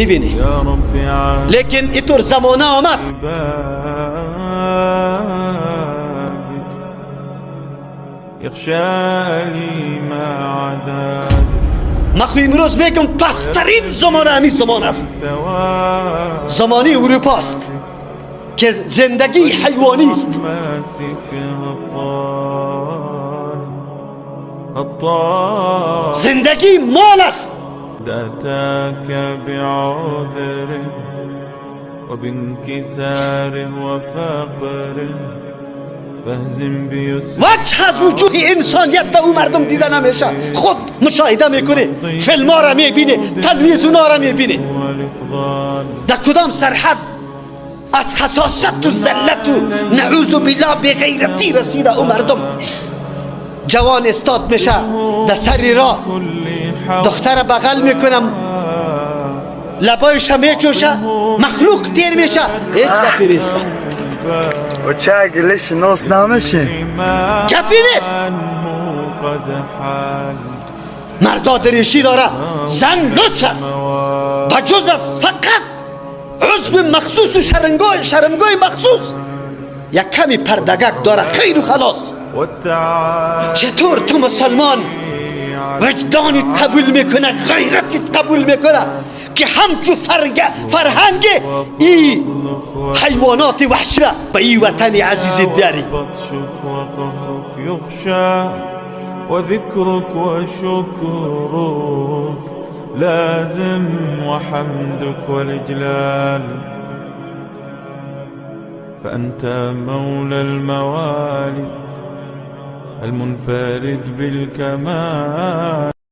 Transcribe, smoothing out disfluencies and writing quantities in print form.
ببینی. يا رب عن لیکن اینطور زمانه آمد. عبادك يخشى أليم عذابك. من خو امروز میگم پسترین زمان همین زمان است. ثواب زمانی اروپا است که زندگی حیوانی است. رحمتك هطال هطال. زندگی مال است. أتاك بعذر وبانكسار وفقر فاهزم بيسر. وجه از وجوه انسانیت به او مردم دیده نمیشه. خود مشاهده میکنه، فیلم ها را میبینه، تلویزیون ها را میبینه. والإفضال. در کدام سرحد از خساست و ذلت و نعوذ بالله بغیرتی رسیده او مردم. جوان استاد میشه در سر راه، كل دختر بغل میکنم، لبایش میچوشه، مخلوق تیر میشه، هیچ گپی نیست. و چه گلش ناس نمیشه. گپی نیست. عنه قد حال. مردا دریشی داره، زن لچ است، بجز از فقط عضو مخصوص و شرمگاه مخصوص یک کمی پردگک داره، خیر و خلاص. والتعالي. چطور تو مسلمان وجدانت قبول میکنه، غیرتت قبول میکنه که همچو فرهنگ ای حیوانات وحشی را به ای وطن عزیزت بیاری؟ بطشك وقهرك يخشى وذكرك وشكرك لازم وحمدك والإجلال، فأنت مولى الموالي المنفرد بالكمال.